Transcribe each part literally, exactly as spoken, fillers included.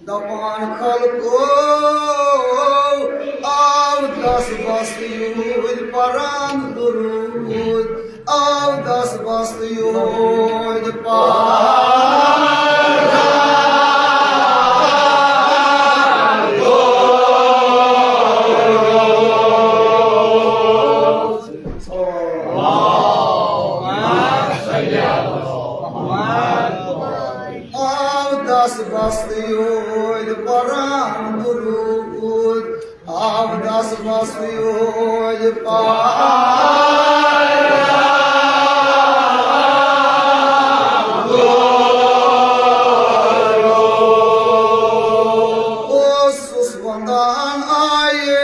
دپان خلقو، آو دس بس یوٗرۍ پران درود، آو دس بس یوٗرۍ پران درود۔ آو دس بس یوٗرۍ پران درود، آو دس بس یوٗرۍ پران۔ اوسُس ونان آیے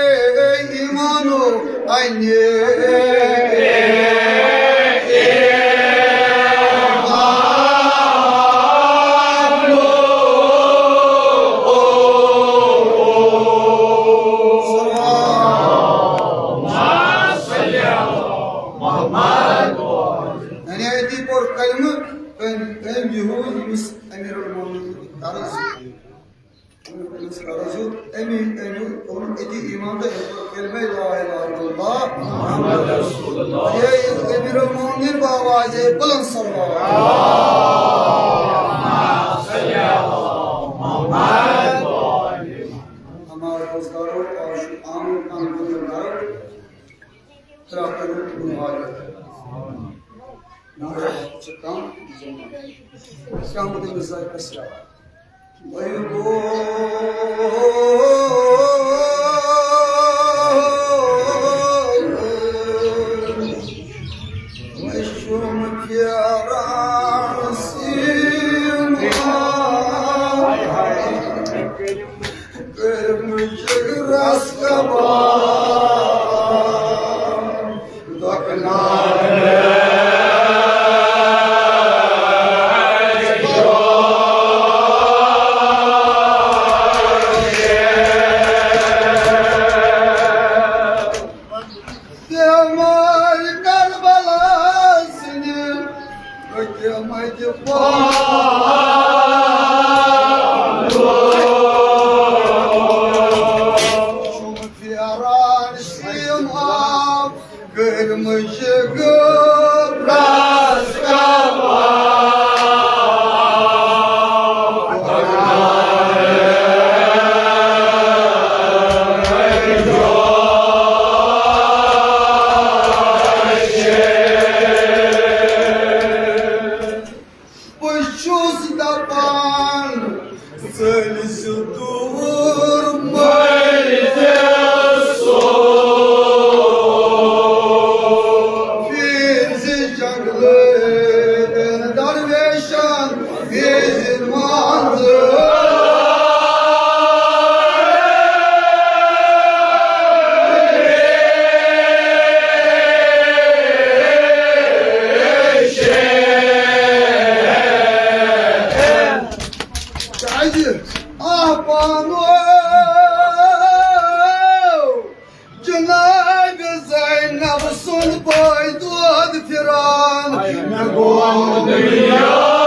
ایمانو انے۔ یعنی أتی پوٚر کلمہٕ، أمۍ، أمۍ یِہُنٛد ییٚمِس أمیٖر المومنیٖن قرض أمِس قرض ہیوٚت، أمی، أمی کوٚرُن أتی ایمان تہٕ أمۍ کوٚر کلمہ لا الہ الا اللہ محمد رسول اللہ۔ اے امیر المومنین بابا، اے بلند صلوات۔ ہمارے روزگاروں اور عام کام کو کرو۔ ترٛکھ کٔرِو تُہُنٛد حاجت۔ نہ چھُ کانٛہہ زِندٕ۔ کانٛہہ مہٕ تٔمِس زایہِ پَسیٛاو۔ وۄنۍ گوٚو مےٚ چھُم پھیران سیٖما۔ کٔرمٕژ رس کباب دۄکنارٕ۔ بیمار کربلا سٕنٛدِ قیامت پالو۔ چھُم پھیران سیٖما، کٔرمٕژ چھِ گٲبرس کباب۔ بہٕ چھُس دپان، ژٔلۍ زِ دوٗر مٔلۍ زِ سوٚر۔ پھیٖرۍ زِ جنگلہٕ درویشن وِزِ منٛزٕ۔ کیٛازِ؟ آ پانو جناب زینب سُنٛد بٲے دود پھران۔ مےٚ گوٚو دُنیا۔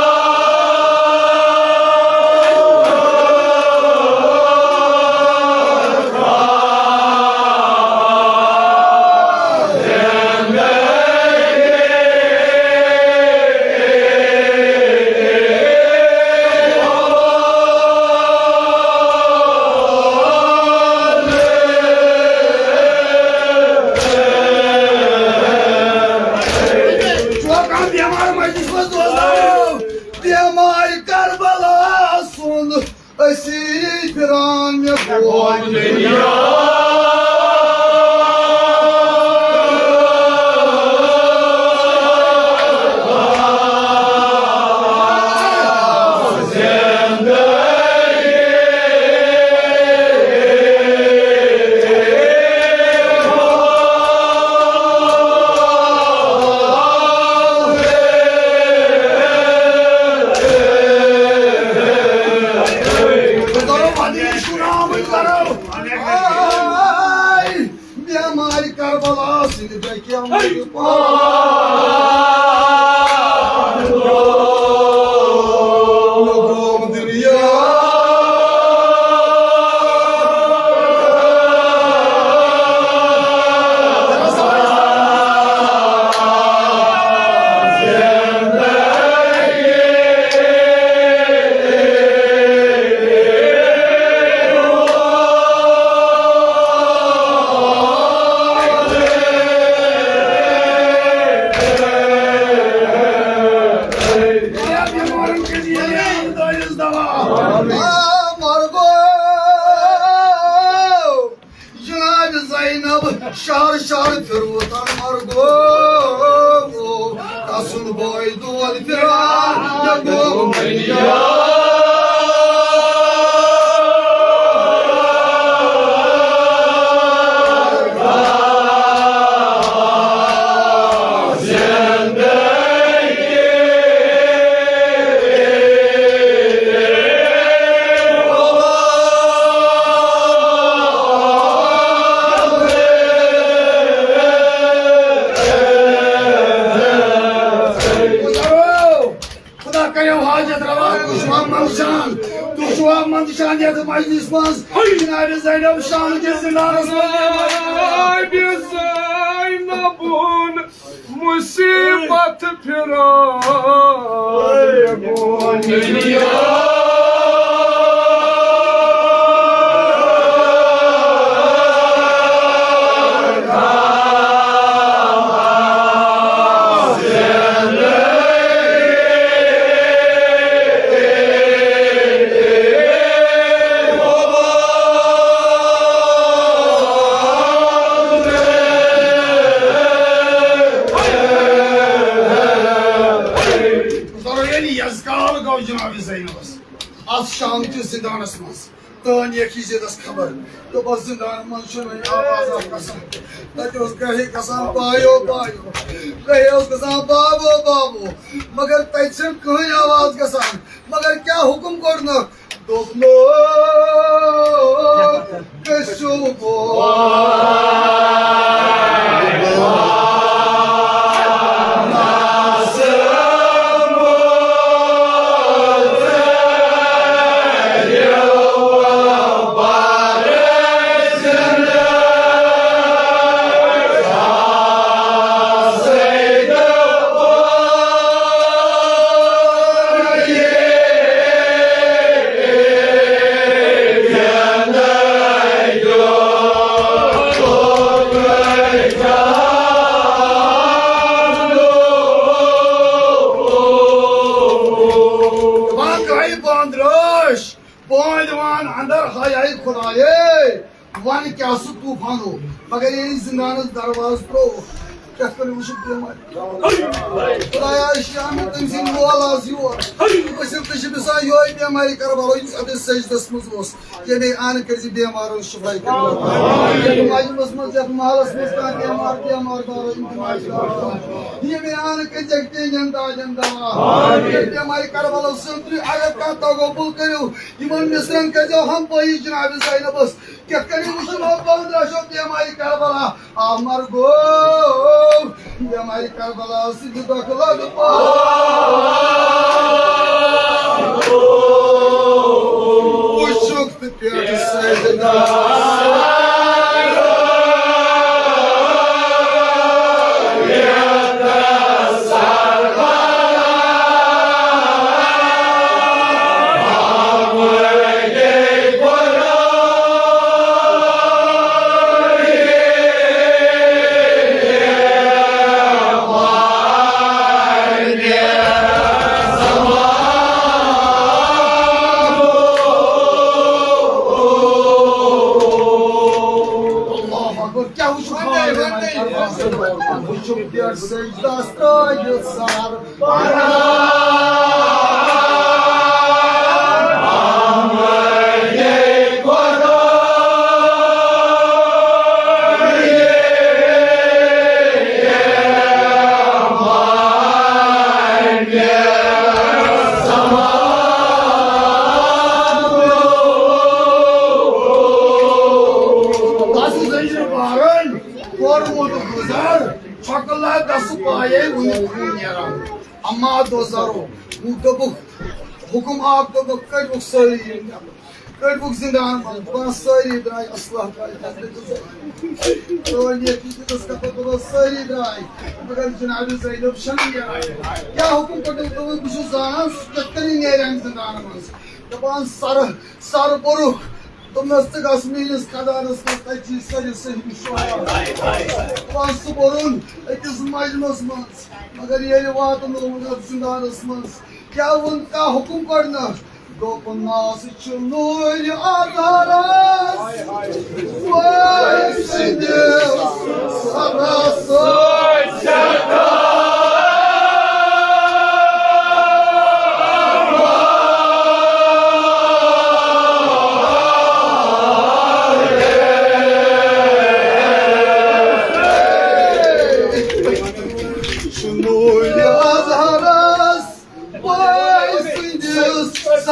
چھُوا کانٛہہ بیمار مجلس منٛز دوستو؟ بیمار کربلا سُنٛد اسیری پھران مےٚ گوٚو دُنیا۔ بیمارِ کربلا سٕنٛدِ دٔکۍ یَم پان۔ دُنیا۔ خدا کٔرِو حاجت روا، تُہۍ چھِوا منٛدچھان، تُہۍ چھِوا منٛدچھان یَتھ مجلس منٛز؟ جناب زینب شاہ کِس زندانس منٛز۔ جناب زینبُن مصیبت پھران۔ ضروٗری یَس کال گوٚو جناب زینبس اتھ شام کِس زندانس منٛز۔ تہٕ نیک یزیدس خبر۔ دوٚپُس، زندان منٛز چھُنہٕ وۄنۍ آواز اکھ گژھان۔ تتہِ اوس گرے گژھان، بایو، بایو۔ گرے اوس گژھان، بابو، بابو۔ مگر تتہِ چھَنہٕ کٕہٕنۍ آواز گژھان۔ مگر کیٛاہ حُکم کوٚرنکھ؟ دوٚپنکھ، گٔژھِو۔ دپان گٔے باندرٲش، پٲدوان اندر، ہاے ہاے خدایے، ون کیٛاہ سُہ طوفان ہو۔ مگر ییٚلہِ زندانس دروازٕ ترٛووُکھ، کیٛاہ کٔرِو وٕچھِتھ بیمارِ۔ خدایا، أسۍ چھِ آمٕتۍ تٔمۍ سٕنٛدِ مول آز یور۔ أسۍ چھِ، تُہۍ چھِ بِسان یِہوٚے بیمارِ کربلا یُس اَتھ سجدس منٛز اوس۔ ییٚمے آنہٕ کٔرۍ زِ بیمارن شفا کٔرِو۔ یتھ مجمس منٛز، یتھ محلس منٛز کانٛہہ بیمار، بیمار دارو، یِم بیمار دارو۔ ییٚمے آنہٕ کٔرۍ زِ ٹینگن تاجن دوا۔ یتھ بیمارِ کربلا سۭتۍ تُہۍ اگر کانٛہہ تقبل کٔرِو، یِمن مصرن کٔرۍزیو ہمپٲیی جناب زینبس۔ کِتھ کٔنۍ وٕچھو بندرا شو بیمارِ کربلا۔ آ مرگو، بیمارِ کربلا سۭتۍ دۄکھٕ لگ پا۔ وٕچھُکھ تہٕ پٮ۪ٹھ سجدہ۔ اللہ اکبر، کیٛاہ وٕچھُکھ حال؟ وٕچھُکھ پٮ۪ٹھ سجدس ترٲوِتھ سر۔ بس زنجیر بارن کوٚرمُت گُزر، چھۄکہٕ لگس پایے وُنہِ خوٗن نیران۔ اما دو زرو، وُہ دوٚپُکھ، حُکُم اکھ دوٚپُکھ، کٔڑۍوُکھ سٲری یِم نٮ۪بر۔ کٔڑۍوُکھ زِندان منٛز، دَپان سٲری درٛاے، اصلاح درٛاے، حضرت زینب۔ سٲری ییٚتہِ دِژٕس کَتھ، دَپان سٲری درٛاے، مگر جناب زینب چھَنہٕ نیران۔ کیٛاہ حُکُم کوٚرُکھ؟ دوٚپُکھ، بہٕ چھُس زانان، سُہ کِتھ کٔنۍ نیرِ اَمہِ زِندانہٕ منٛز۔ دَپان سَرٕ، سَر بوٚرُکھ، دوٚپنَس، ژٕ گژھ میٛٲنِس خدانَس نِش، تَتہِ چھِ سٲری صحیح شُعرا۔ دَپان سُہ بوٚرُن أکِس مجمَس منٛز، مگر ییٚلہِ واتنووُن اَتھ زِندانَس منٛز، کیٛاہ ووٚن، کانٛہہ حُکُم کوٚرنَس؟ دوٚپنَس، چھُ نوٗرِ اطہرَس وٲرۍ سٕنٛدِس سَرَس سۭتۍ سٮ۪ٹھاہ۔ نوٗرِ اظہرس بٲے سٕنٛدِس سرس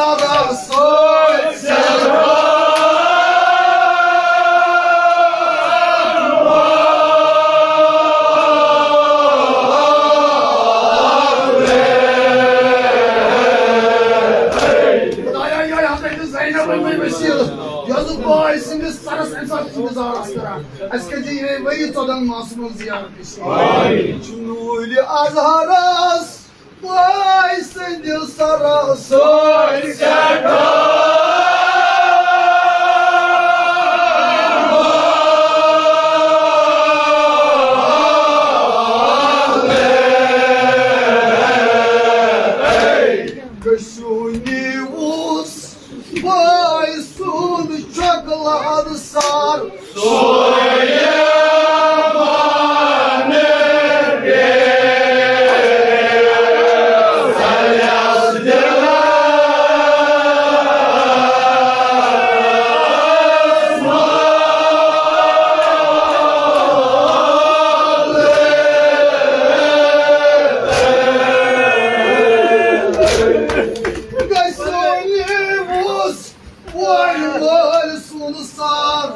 سۭتۍ سٮ۪ٹھاہ۔ خدایا، یہِ حضرت زینب وۄنۍ وسیٖلہٕ، یۄس بٲے سٕنٛدِس سرس اَمہِ ساتہٕ اِنتظار ٲس کران۔ اَسہِ کٔرۍ زِ یِہے ؤری ژۄدن ماسہٕ منٛز زیارت نصیٖب۔ آمین۔ چھُ نوٗرِ اظہرس بٲے سٕنٛدِ سرس سۭتۍ سٮ۪ٹھاہ۔ گٔژھِو نیٖوُس بٲے سُنٛد چۄکہٕ لاد سر۔ گژھِ نیٖوُس وۄنۍ وٲلۍ سُنٛد سر۔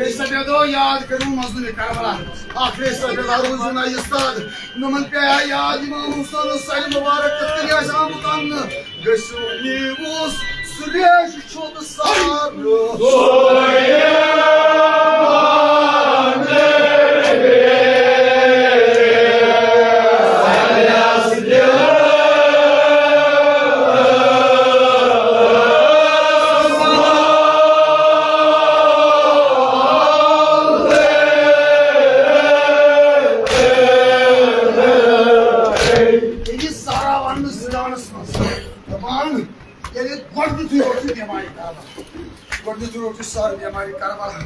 أسۍ سمکھو، یاد کٔرِو مظلوم کربلا۔ آخری سجدہ روٗزِو نہ اِستاد۔ نمن پیٚیہِ ہا یاد امام حسین سرِ مبارک تہٕ تیٚلہِ آسہِ آمُت اننہٕ۔ گٔژھِو نیٖوُس سُہ ریش چھوٚپ سارٕ۔ ییٚلہِ یہِ سارا وننہٕ زِنانس منٛز دپان، ییٚلہِ گۄڈٕنیُتھُے روٚٹ یہِ بٮ۪مارِ کربلا، گۄڈٕنیُتھُے روٚٹ یہِ سر بٮ۪مارِ کربلا،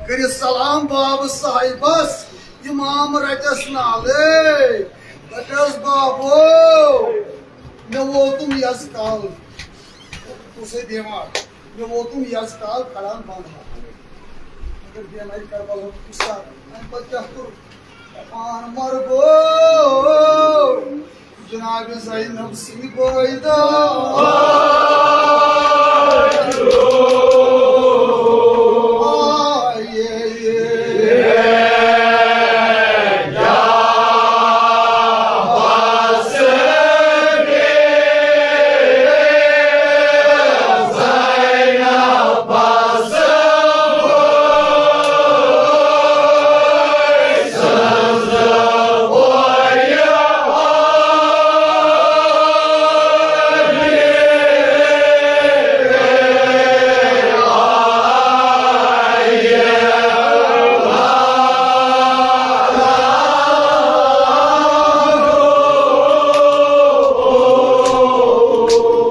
کٔرِتھ سلام بابہٕ صاحبس، امام رٹس نالے، دپٮ۪س، بابو، مےٚ ووتُم یزٕ کال، کُسے بٮ۪مار، مےٚ ووتُم یزٕ کال کڑان بنٛد ہا۔ مگر بٮ۪مارِ کربلا ہُنٛد قصہٕ، امہِ پتہٕ کیٛاہ کوٚر؟ پان مرگو، جناب زینب سٕنٛدِ بٲے داے۔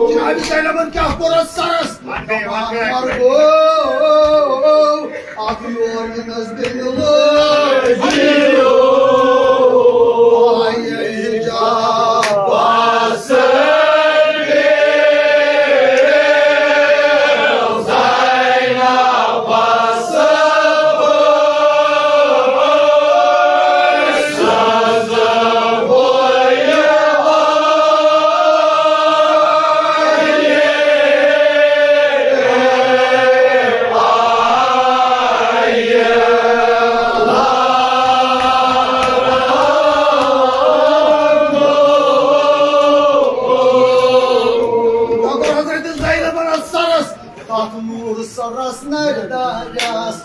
جناب زینبن کیٛاہ کوٚر اَتھ سرس؟ مرگو، اَتھ یور یِنس بیٚیہِ لٲج۔ آیے حجاب۔ حضرت زینبن سرس تتھ نوٗر سرس نرِ داریس۔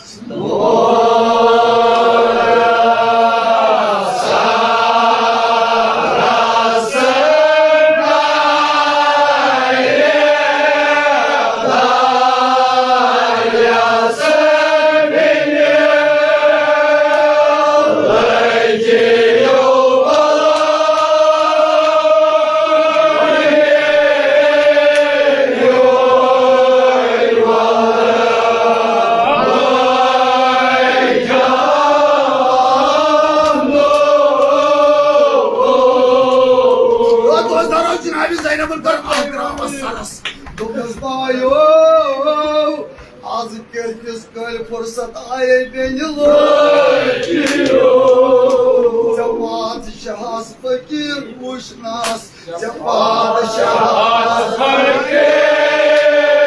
از کٔرۍ کِس کٔرۍ فرصت آیے بیٚنہِ لٲجِو۔ ژےٚ بادشاہس فقیٖر وٕچھنس، ژےٚ بادشاہس فقیٖر وٕچھنس۔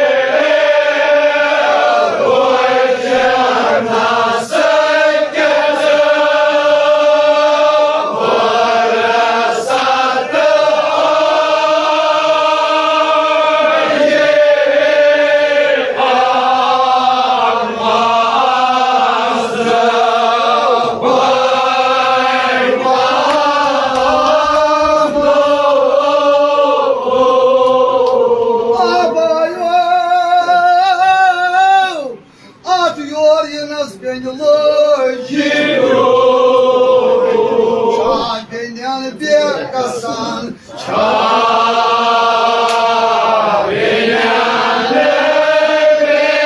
اتھ یور یِنس بیٚنہِ لٲج۔ چھا بیٚنٮ۪ن بے کسان؟ چھا بیٚنٮ۪ن بے کسان؟